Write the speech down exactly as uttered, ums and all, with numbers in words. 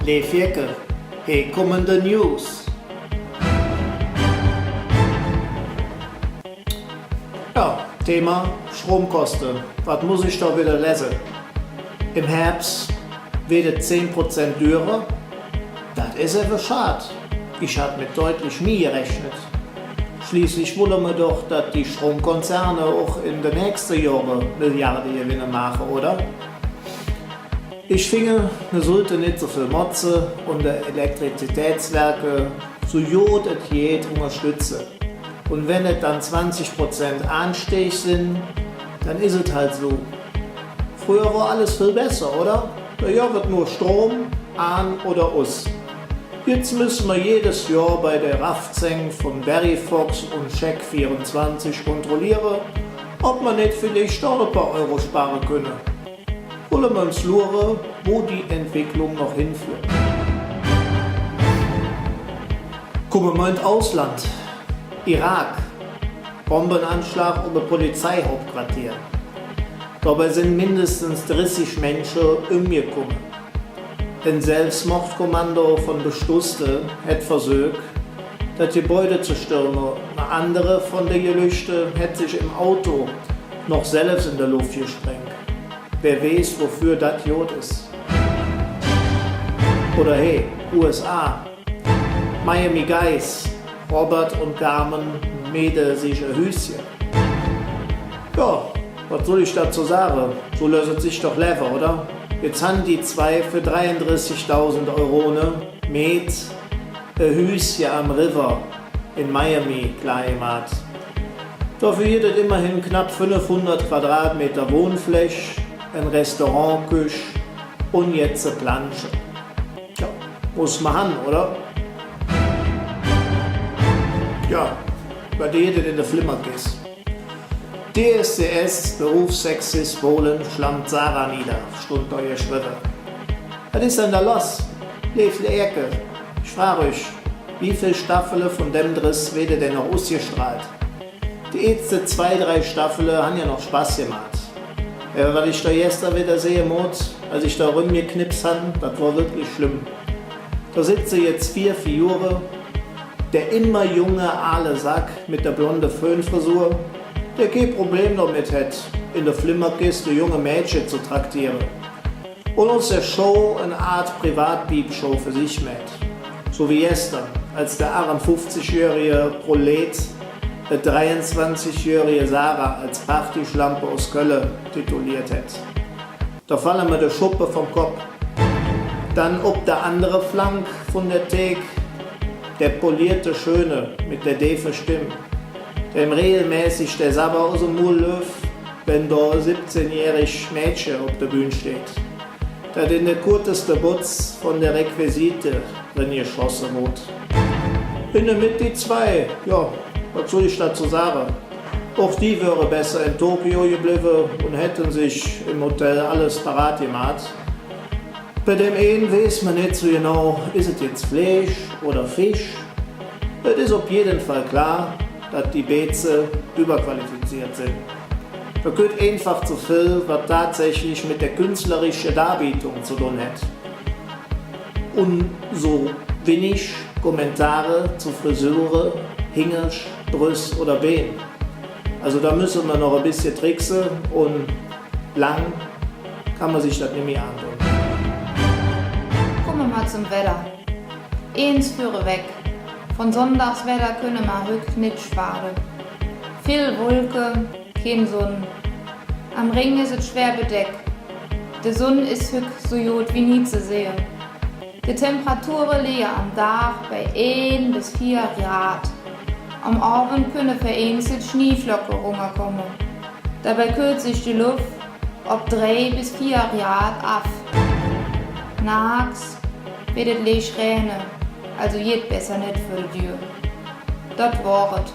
Leev Jecke, he kumme de News. Jo, Thema Stromkoste. Wat muss ich do widder lese? Em Hervs weed et zehn Prozent dürer. Dat es evve schad. Ich hatt met deutlich mih gerechnet. Schleeßlich wolle mer doch, dat die Stromkonzerne och en de nächste Johre Milliardegewenne maache, oder? Ich finge, mer sollte nit su vill motze un de Elektrizitätswerke su god et geiht ungerstütze. Un wann et dann zwanzig Prozent Aansteig sin, dann es et halt su. Fröher wor alles vill besser, oder? Do gov et nor Strom, aan oder us. Jetz müsse mer jedes Johr bei de Raffzäng vun Verivox un Check vierundzwanzig kontrolliere, ov mer nit villeich doch e paar Euro spare künne. Wolle mer ens luure, wo die Entwicklung noch hinföhrt. Kumme mer en et Ausland. Irak. Bombenanschlag op e Polizeihauptquartier. Dobei sin mindestens dressig Minsche ömgekumme. En Selvsmordkommando vun Bestusste hät versök, dat Gebäude ze stürme. En andere vun de Gelüchte hät sich em Auto noch selvs en de Luff gesprängt. Wä weiß, woför dat god es. Oder he, U S A. Miami Guys, Robert un Carmen miete sich e Hüsche. Jo, wat soll ich dozo sage? Su löss et sich doch levve, oder? Jetz han die zwei för dreiundressig Euro, ne, miet e Hüsche am River en Miami klor gemaht. Doför gitt et immerhin knapp fünfhundert Quadratmeter Wohnfläch, en Restaurantküch un jetz e Planche. Tja, muss mer han, oder? Jo, bei der gitt et en de Flimmerkess. D S D S, Berufssexist Polen schlampt Sarah nieder, stund do geschrevve. Wat es dann do loss? Leev Leerke, ich frog üch, wie vill Staffele vun däm Dress weede dann noch usgestrahlt? De eetste zwei, drei Staffele han jo noch Spass gemaht. Ävver wat ich do gester widder sehe moot, als ich do erömgeknips han, dat wor wirklich schlemm. Do setze jetz veer Figure, der immer junge aale Sack met der blonde Föhnfrisur, dä kei Problem domet hät, en der Flimmerkess de junge Mädche ze traktiere. Un us der Show en Aat Privatpiepshow för sich mäht. Su wie gester, als der achunfuffzigjährige Prolet et dreiunzwanzigjährige Sarah als Partyschlampe us Kölle tituleet hät. Do falle mer de Schuppe vum Kopp. Dann op der andere Flank vun der Thek der polierte Schöne met der deefe Stemm, däm regelmäßig der Sabber us dem Muul löf, wann do e sibbzehnjährig Mädche op der Bühn steiht, dat en de kurzeste Botz vun de Requisite dren geschosse woodt. En der Medd die zwei, jo, wat soll ich dozo sage? Och die wöre besser en Tokio geblevve un hätte sich em Hotel alles parat gemaht. Bei däm eine weiß mer nit su genau, es et jetz Fleisch oder Fisch? Et es op jede Fall klor, dat die beidse üvverqualifiziert sin. Do geiht einfach ze vill, wat tatsächlich met der künstlerische Darbietung ze dun hät. Un su winnig Kommentare zo Frisure, Hingersch, Bröss oder Been. Alsu do müsse mer noch e bessche trickse un lang kann mer sich dat nimmi aandun. Kumme mer mer zom Wedder. Eins vüreweg. Vun Sonndagswedder künne mer hügg nit schwade. Vill Wulke, kein Sonn. Am Rhing es et schwer bedeck. De Sonn es hügg su god wie nie ze sehe. De Temperature lige am Dag bei ein bes vier Grad. Am Ovend künne vereinzelt Schnieflocke erungerkumme. Dobei köhlt sich de Luff op drei bes vier Grad av. Naaks weed et leich rähne, alsu jät besser nit vür de Dür. Dat wor et.